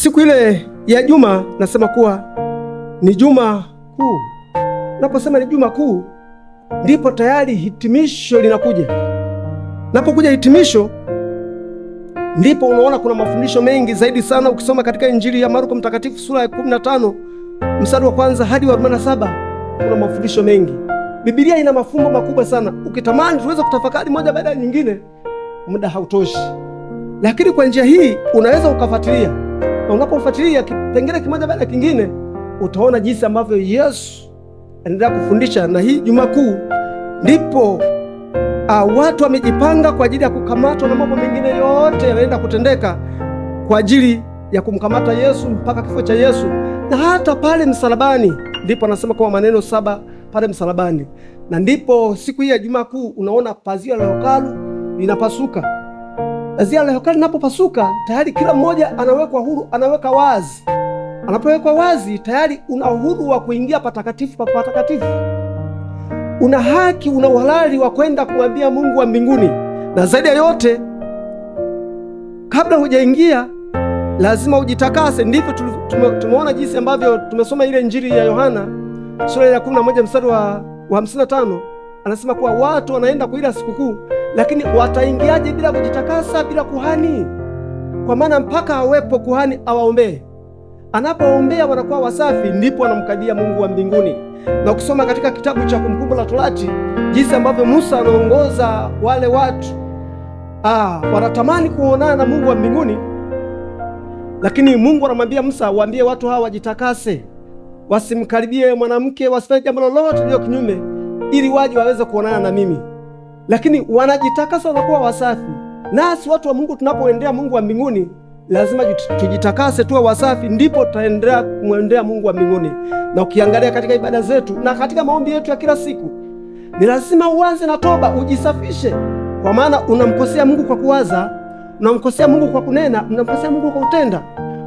Siku ile ya juma nasema kuwa ni juma kuu. Naposema ni juma kuu, ndipo tayari hitimisho linakuja. Napokuja hitimisho, ndipo unaona kuna mafundisho mengi zaidi sana. Ukisoma katika Injili ya Marko Mtakatifu sura ya 15 mstari wa kwanza hadi wa 47, kuna mafundisho mengi. Biblia ina mafumbo makubwa sana. Ukitamani tuweze kutafakari moja baada ya nyingine, muda hautoshi. Lakini kwa njia hii unaweza ukafuatilia. Na unapofuatilia kipengele kimoja baada ya kingine, utaona jinsi ambavyo Yesu anaendelea kufundisha. Na hii Juma Kuu ndipo watu wamejipanga kwa ajili ya kukamatwa na mambo mengine yote yanaenda kutendeka kwa ajili ya kumkamata Yesu mpaka kifo cha Yesu. Na hata pale msalabani ndipo anasema kwa maneno 7 pale msalabani. Na ndipo siku hii ya Juma Kuu unaona pazia la hekalu linapasuka. Pazia la hekalu linapopasuka, tayari kila mmoja anawekwa huru, anaweka wazi. Anapowekwa wazi, tayari una uhuru wa kuingia patakatifu pa patakatifu. Una haki, una uhalali wa kwenda kumwambia Mungu wa mbinguni. Na zaidi ya yote, kabla hujaingia lazima ujitakase. Ndivyo tumeona jinsi ambavyo tumesoma ile Injili ya Yohana sura ya 11 mstari wa 55. Anasema kuwa watu wanaenda kuila sikukuu, lakini wataingiaje bila kujitakasa, bila kuhani? Kwa maana mpaka awepo kuhani awaombee. Anapoombea wanakuwa wasafi, ndipo anamkaribia Mungu wa mbinguni. Na ukisoma katika kitabu cha Kumbukumbu la Torati jinsi ambavyo Musa anaongoza wale watu wanatamani kuonana na Mungu wa mbinguni, lakini Mungu anamwambia Musa, waambie watu hawa wajitakase, wasimkaribie mwanamke, wasifanye jambo lolote lililo kinyume, ili waje waweze kuonana na mimi. Lakini wanajitakasa, wanakuwa wasafi. Nasi watu wa Mungu tunapoendea Mungu wa mbinguni lazima tujitakase, tuwe wasafi, ndipo tutaendelea kumwendea Mungu wa mbinguni. Na ukiangalia katika ibada zetu na katika maombi yetu ya kila siku, ni lazima uanze na toba, ujisafishe. Kwa maana unamkosea Mungu kwa kuwaza, unamkosea Mungu kwa kunena, unamkosea Mungu kwa kutenda.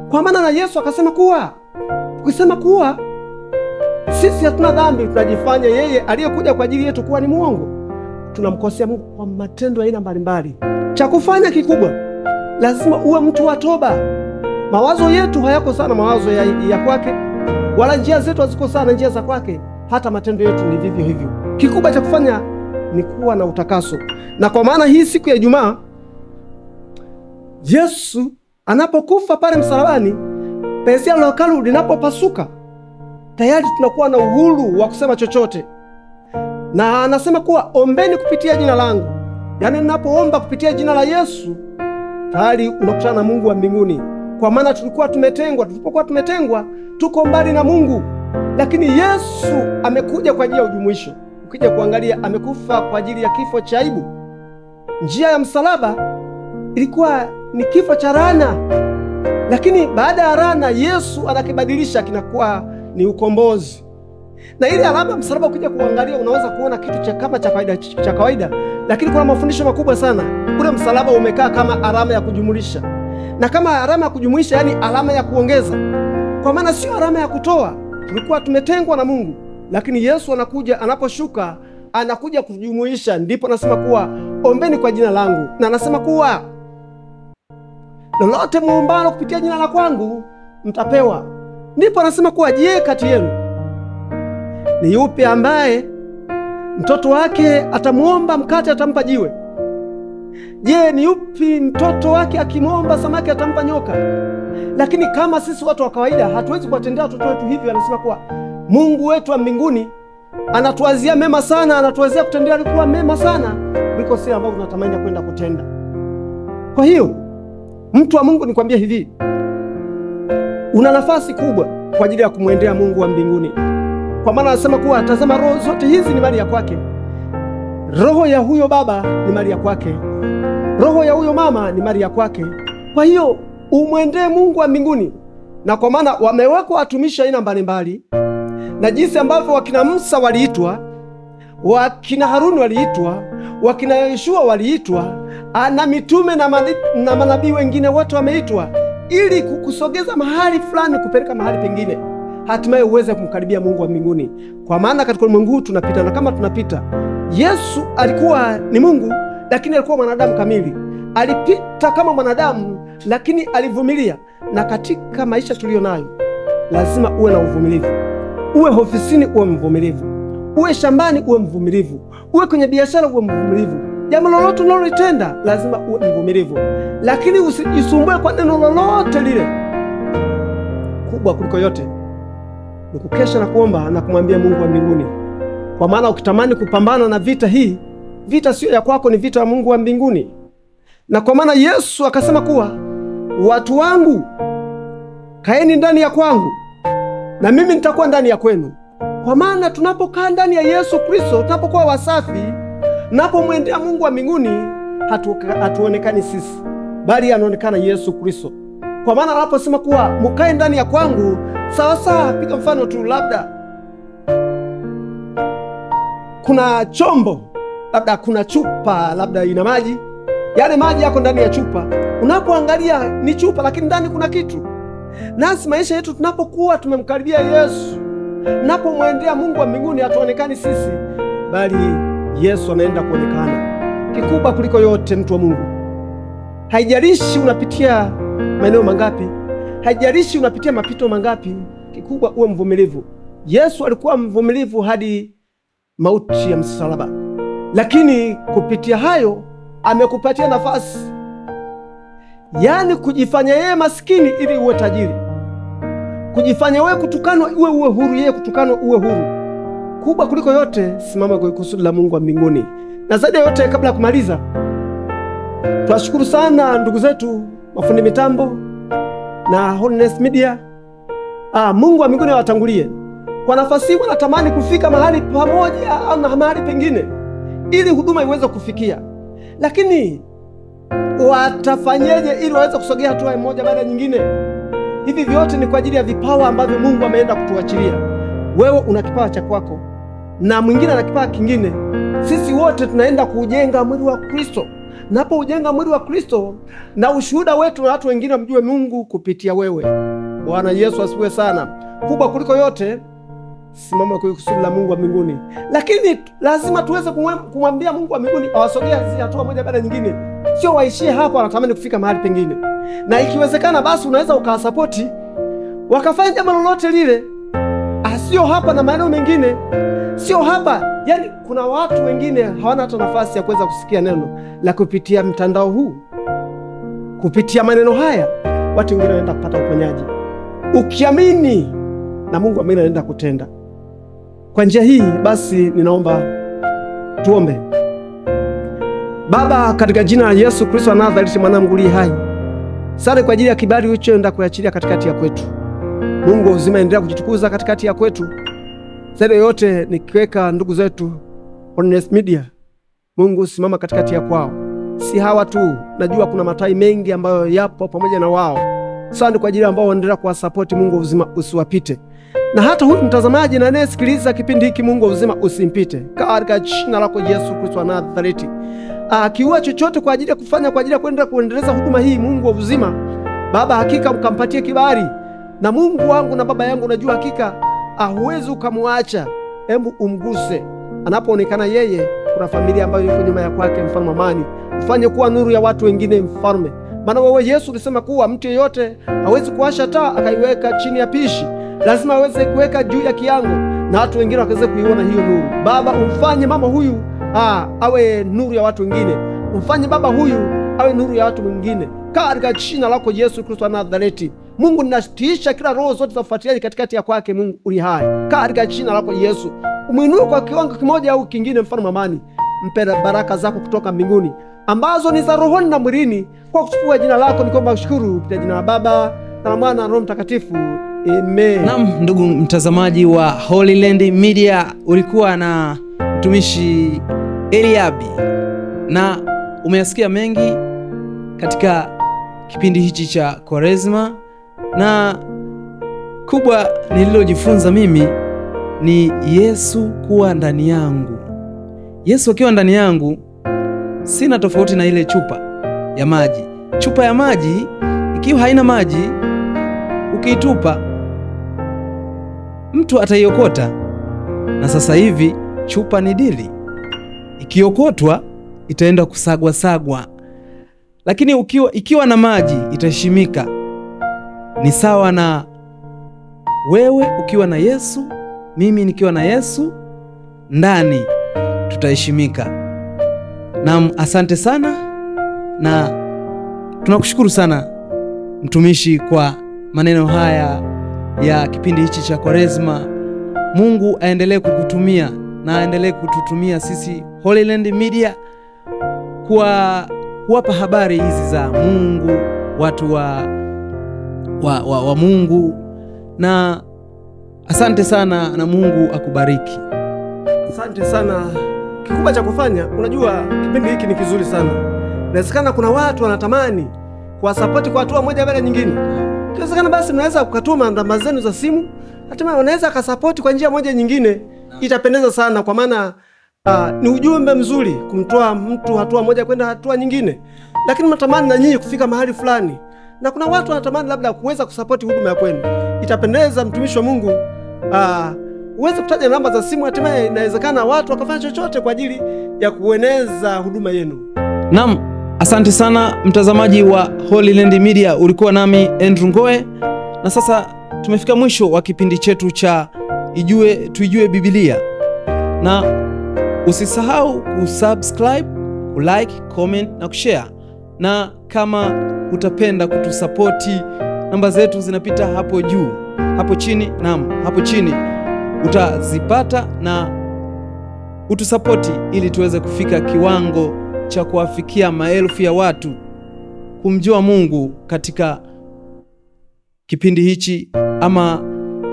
Kwa maana na Yesu akasema kuwa, ukisema kuwa sisi hatuna dhambi, tunajifanya yeye aliyekuja kwa ajili yetu kuwa ni muongo. Tunamkosea Mungu kwa matendo ya aina mbalimbali. Cha kufanya kikubwa, lazima uwe mtu wa toba. Mawazo yetu hayako sana mawazo ya kwake, wala njia zetu haziko sana njia za kwake, hata matendo yetu ni vivyo hivyo. Kikubwa cha kufanya ni kuwa na utakaso. Na kwa maana hii siku ya Ijumaa, Yesu anapokufa pale msalabani, pazia la hekalu linapopasuka, tayari tunakuwa na uhuru wa kusema chochote. Na anasema kuwa ombeni kupitia jina langu. Yaani ninapoomba kupitia jina la Yesu, tayari unakutana na Mungu wa mbinguni. Kwa maana tulikuwa tumetengwa, tulipokuwa tumetengwa tuko mbali na Mungu, lakini Yesu amekuja kwa ajili ya ujumuisho. Ukija kuangalia, amekufa kwa ajili ya kifo cha aibu. Njia ya msalaba ilikuwa ni kifo cha laana, lakini baada ya laana Yesu anakibadilisha kinakuwa ni ukombozi. Na ile alama msalaba ukija kuangalia, unaweza kuona kitu cha kama cha kawaida, lakini kuna mafundisho makubwa sana. Ule msalaba umekaa kama alama ya kujumulisha, na kama alama ya kujumuisha, yani alama ya kuongeza. Kwa maana sio alama ya kutoa. Tulikuwa tumetengwa na Mungu, lakini Yesu anakuja, anaposhuka anakuja kujumuisha. Ndipo anasema kuwa ombeni kwa jina langu, na anasema kuwa lolote muombalo kupitia jina la kwangu mtapewa. Ndipo anasema kuwa je, kati yenu ni yupi ambaye mtoto wake atamuomba mkate atampa jiwe? Je, ni yupi mtoto wake akimuomba samaki atampa nyoka? Lakini kama sisi watu wa kawaida hatuwezi kuwatendea watoto wetu hivyo, anasema kuwa Mungu wetu wa mbinguni anatuwazia mema sana, anatuwazia kutendea alikuwa mema sana kuliko sisi ambao tunatamani kwenda kutenda. Kwa hiyo mtu wa Mungu, nikwambia hivi, una nafasi kubwa kwa ajili ya kumwendea Mungu wa mbinguni. Kwa maana anasema kuwa tazama, roho zote hizi ni mali ya kwake. Roho ya huyo baba ni mali ya kwake, roho ya huyo mama ni mali ya kwake. Kwa hiyo umwendee Mungu wa mbinguni. Na kwa maana wamewekwa watumishi aina mbalimbali, na jinsi ambavyo wakina Musa waliitwa, wakina Haruni waliitwa, wakina Yoshua waliitwa, na mitume na manabii wengine wote wameitwa, ili kukusogeza mahali fulani kupeleka mahali pengine, hatimaye uweze kumkaribia Mungu wa mbinguni. Kwa maana katika ulimwengu tunapita, na kama tunapita, Yesu alikuwa ni Mungu, lakini alikuwa mwanadamu kamili. Alipita kama mwanadamu, lakini alivumilia. Na katika maisha tuliyo nayo lazima uwe na uvumilivu. Uwe ofisini uwe mvumilivu, uwe shambani uwe mvumilivu, uwe kwenye biashara uwe mvumilivu. Jambo lolote unalolitenda lazima uwe mvumilivu, lakini usijisumbue kwa neno lolote lile. Kubwa kuliko yote ni kukesha na kuomba na kumwambia Mungu wa mbinguni, kwa maana ukitamani kupambana na vita hii, vita sio ya kwako, ni vita ya Mungu wa mbinguni. Na kwa maana Yesu akasema kuwa watu wangu kaeni ndani ya kwangu na mimi nitakuwa ndani ya kwenu. Kwa maana tunapokaa ndani ya Yesu Kristo, tunapokuwa wasafi, napomwendea Mungu wa mbinguni, hatuonekani sisi, bali anaonekana Yesu Kristo. Kwa maana anaposema kuwa mkae ndani ya kwangu, sawa sawa, piga mfano tu, labda kuna chombo, labda kuna chupa, labda ina maji. Yale maji yako ndani ya chupa. Unapoangalia ni chupa, lakini ndani kuna kitu. Nasi maisha yetu tunapokuwa tumemkaribia Yesu, napomwendea Mungu wa mbinguni, hatuonekani sisi, bali Yesu anaenda kuonekana. Kikubwa kuliko yote, mtu wa Mungu, haijalishi unapitia maeneo mangapi, haijalishi unapitia mapito mangapi, kikubwa uwe mvumilivu. Yesu alikuwa mvumilivu hadi mauti ya msalaba, lakini kupitia hayo amekupatia nafasi, yaani kujifanya yeye maskini ili uwe tajiri, kujifanya wewe kutukanwa uwe huru, yeye kutukanwa uwe huru. Kubwa kuliko yote, simama kwa kusudi la Mungu wa mbinguni. Na zaidi ya yote, kabla ya kumaliza, tunashukuru sana ndugu zetu mafundi mitambo na Holiness Media. Mungu wa mbinguni awatangulie. Kwa nafasi hii wanatamani kufika mahali pamoja au na mahali pengine ili huduma iweze kufikia, lakini watafanyeje ili waweze kusogea hatua moja baada ya nyingine? Hivi vyote ni kwa ajili ya vipawa ambavyo Mungu ameenda kutuachilia. Wewe una kipawa cha kwako na mwingine ana kipawa kingine. Sisi wote tunaenda kuujenga mwili wa Kristo. Napo ujenga mwili wa Kristo na ushuhuda wetu na watu wengine wamjue Mungu kupitia wewe. Bwana Yesu asifiwe sana. Kubwa kuliko yote, simama kwa kusudi la Mungu wa mbinguni. Lakini lazima tuweze kumwambia Mungu wa mbinguni awasogee hatua moja baada nyingine. Sio waishie hapo, wanatamani kufika mahali pengine. Na ikiwezekana basi unaweza ukawasapoti wakafanya jambo lolote lile, sio hapa na maeneo mengine, sio hapa. Yaani kuna watu wengine hawana hata nafasi ya kuweza kusikia neno la kupitia mtandao huu. Kupitia maneno haya watu wengine wanaenda kupata uponyaji. Ukiamini na Mungu amini anaenda kutenda. Kwa njia hii basi ninaomba tuombe. Baba, katika jina la Yesu Kristo wa Nazareti, mwana Mungu aliye hai, sare kwa ajili ya kibali ulichoenda kuachilia katikati ya kwetu. Mungu wa uzima, endelea kujitukuza katikati ya kwetu. Sare yote nikiweka ndugu zetu Holiness Media, Mungu simama katikati ya kwao. Si hawa tu, najua kuna matai mengi ambayo yapo pamoja na wao. Asante kwa ajili ambao wanaendelea kuwasupport. Mungu wa uzima usiwapite. Na hata huyu mtazamaji na anayesikiliza kipindi hiki, Mungu wa uzima usimpite. Katika jina lako Yesu Kristo wa Nazareti. Akiua chochote kwa ajili ya kufanya, kwa ajili ya kwenda kuendeleza huduma hii, Mungu wa uzima, Baba hakika ukampatie kibali. Na Mungu wangu na Baba yangu, unajua hakika huwezi ukamwacha. Hebu umguse. Anapoonekana yeye, kuna familia ambayo yuko nyuma ya kwake, mfalme amani. Ufanye kuwa nuru ya watu wengine, mfalme. Maana wewe Yesu ulisema kuwa mtu yeyote hawezi kuwasha taa akaiweka chini ya pishi, lazima aweze kuweka juu ya kiango na watu wengine wakaweze kuiona hiyo nuru. Baba, umfanye mama huyu awe nuru ya watu wengine, umfanye baba huyu awe nuru ya watu wengine, katika jina lako Yesu Kristo wa Nazareti. Mungu, ninatiisha kila roho zote za ufuatiliaji katikati ya kwake. Mungu uli hai, katika jina lako Yesu, umuinue kwa kiwango kimoja au kingine, mfalme amani. Mpe baraka zako kutoka mbinguni ambazo ni za rohoni na mwilini, kwa kuchukua jina lako nikomba kushukuru kupitia jina la Baba na la Mwana na Roho Mtakatifu. Amen. Naam, ndugu mtazamaji wa Holy Land Media, ulikuwa na mtumishi Eliabi na umeyasikia mengi katika kipindi hichi cha Kwaresma, na kubwa nililojifunza mimi ni Yesu kuwa ndani yangu. Yesu akiwa ndani yangu, sina tofauti na ile chupa ya maji. Chupa ya maji ikiwa haina maji, ukiitupa mtu ataiokota. Na sasa hivi chupa ni dili, ikiokotwa itaenda kusagwa sagwa. Lakini ikiwa na maji itaheshimika. Ni sawa na wewe ukiwa na Yesu, mimi nikiwa na Yesu ndani, tutaheshimika. Naam, asante sana na tunakushukuru sana mtumishi kwa maneno haya ya kipindi hichi cha Kwaresma. Mungu aendelee kukutumia na aendelee kututumia sisi Holy Land Media kwa kuwapa habari hizi za Mungu, watu wa Mungu. Na asante sana na Mungu akubariki. Asante sana. Kikubwa cha kufanya, unajua kipindi hiki ni kizuri sana. Inawezekana kuna watu wanatamani kuwasapoti kwa hatua moja baada nyingine. Inawezekana basi mnaweza kukatuma namba zenu za simu, hatimaye wanaweza kasapoti kwa njia moja nyingine. Itapendeza sana kwa maana ni ujumbe mzuri kumtoa mtu hatua moja kwenda hatua nyingine. Lakini mnatamani na nyinyi kufika mahali fulani. Na kuna watu wanatamani labda kuweza kusapoti huduma ya kwenu. Itapendeza mtumishi wa Mungu uweze kutaja namba za simu, hatimaye inawezekana watu wakafanya chochote kwa ajili ya kueneza huduma yenu. Naam, asante sana mtazamaji wa Holy Land Media, ulikuwa nami Andrew Ngoe, na sasa tumefika mwisho wa kipindi chetu cha Tuijue Biblia. Na usisahau kusubscribe, kulike, comment na kushare. Na kama utapenda kutusapoti, namba zetu zinapita hapo juu, hapo chini, naam, hapo chini utazipata na utusapoti ili tuweze kufika kiwango cha kuwafikia maelfu ya watu kumjua Mungu katika kipindi hichi ama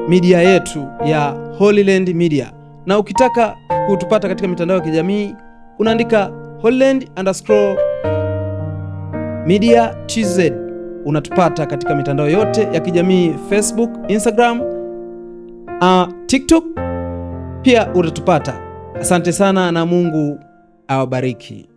media yetu ya Holy Land Media. Na ukitaka kutupata katika mitandao ya kijamii unaandika Holyland_media TZ, unatupata katika mitandao yote ya kijamii, Facebook, Instagram, TikTok pia utatupata. Asante sana na Mungu awabariki.